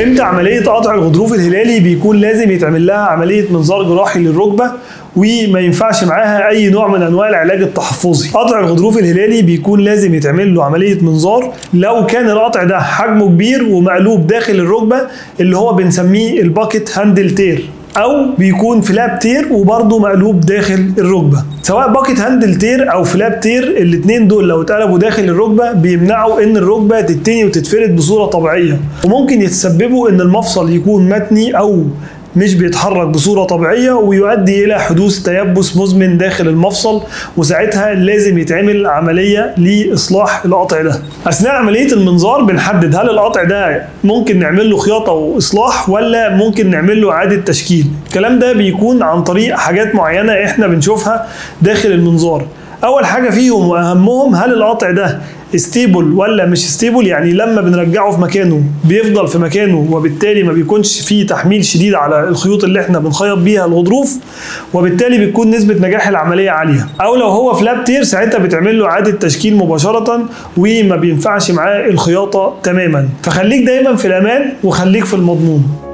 امتى عملية قطع الغضروف الهلالي بيكون لازم يتعمل لها عملية منظار جراحي للركبه وما ينفعش معاها اي نوع من انواع العلاج التحفظي؟ قطع الغضروف الهلالي بيكون لازم يتعمل له عملية منظار لو كان القطع ده حجمه كبير ومقلوب داخل الركبة، اللي هو بنسميه ال bucket handle tear، او بيكون flap tear وبرده مقلوب داخل الركبة. سواء bucket handle tear او flap tear، الاثنين دول لو اتقلبوا داخل الركبة بيمنعوا ان الركبة تتني وتتفرد بصورة طبيعية، وممكن يتسببوا ان المفصل يكون متني او مش بيتحرك بصورة طبيعية، ويؤدي الى حدوث تيبس مزمن داخل المفصل، وساعتها لازم يتعمل عملية لاصلاح القطع ده. اثناء عملية المنظار بنحدد هل القطع ده ممكن نعمل له خياطة واصلاح ولا ممكن نعمل له اعاده تشكيل. الكلام ده بيكون عن طريق حاجات معينة احنا بنشوفها داخل المنظار. اول حاجة فيهم واهمهم، هل القطع ده stable ولا مش stable؟ يعني لما بنرجعه في مكانه بيفضل في مكانه، وبالتالي ما بيكونش فيه تحميل شديد على الخيوط اللي احنا بنخيط بيها الغضروف، وبالتالي بتكون نسبة نجاح العملية عالية. او لو هو flap tear ساعتها بتعمل له اعادة تشكيل مباشرة وما بينفعش معاه الخياطة تماما. فخليك دايما في الامان وخليك في المضمون.